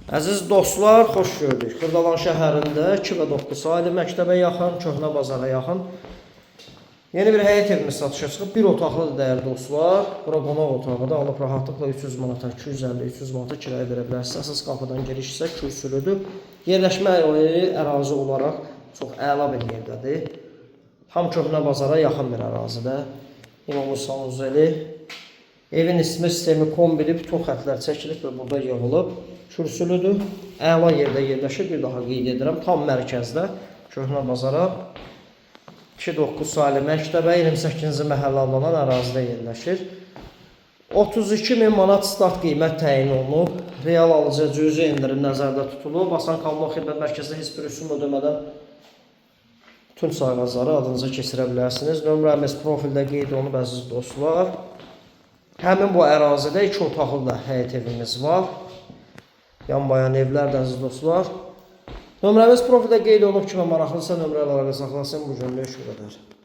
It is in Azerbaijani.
Əziz dostlar, xoş gördük. Xırdalan şəhərində 2 və 9 saylı məktəbə yaxın, köhnə bazara yaxın yeni bir həyət evimiz satışa çıxıb. Bir otaqlıdır, dəyərli dostlar. Bura qonaq otağıdır. Alıb rahatlıqla 300 manata, 250-300 manata kirayə verə bilərsiniz. Əsas qapıdan giriş isə kürsülüdür. Yerləşmə yeri, ərazi olaraq çox əla bir yerdədir. Tam köhnə bazara yaxın bir ərazidə. İmam Sanuzeli. Evin isitmə sistemi kombili, bütün xətlər çəkilib və burada yığılıb. Kürsülüdür. Əla yerdə yerləşir. Bir daha qeyd edirəm. Tam mərkəzdə, köhnə bazara, 2-9 saylı məktəbə, 28-ci məhəllə adlanan ərazidə yerləşir. 32 min manat start qiymət təyin olunub. Real alıcıya cüzi endirim nəzərdə tutulub. Asan Kommunal Xidmət Mərkəzində heç bir rüsum ödəmədən bütün sayğacları adınıza keçirə bilərsiniz. Nömrəmiz profildə qeyd olunub, əziz dostlar. Həmin bu ərazidə iki otaqlı da həyət evimiz var. Yan bayan evlər də, əziz dostlar. Nömrəmiz profildə qeyd olunub, kimə maraqlısa nömrə əlaqə saxlasın. Bu günlük bu qədər.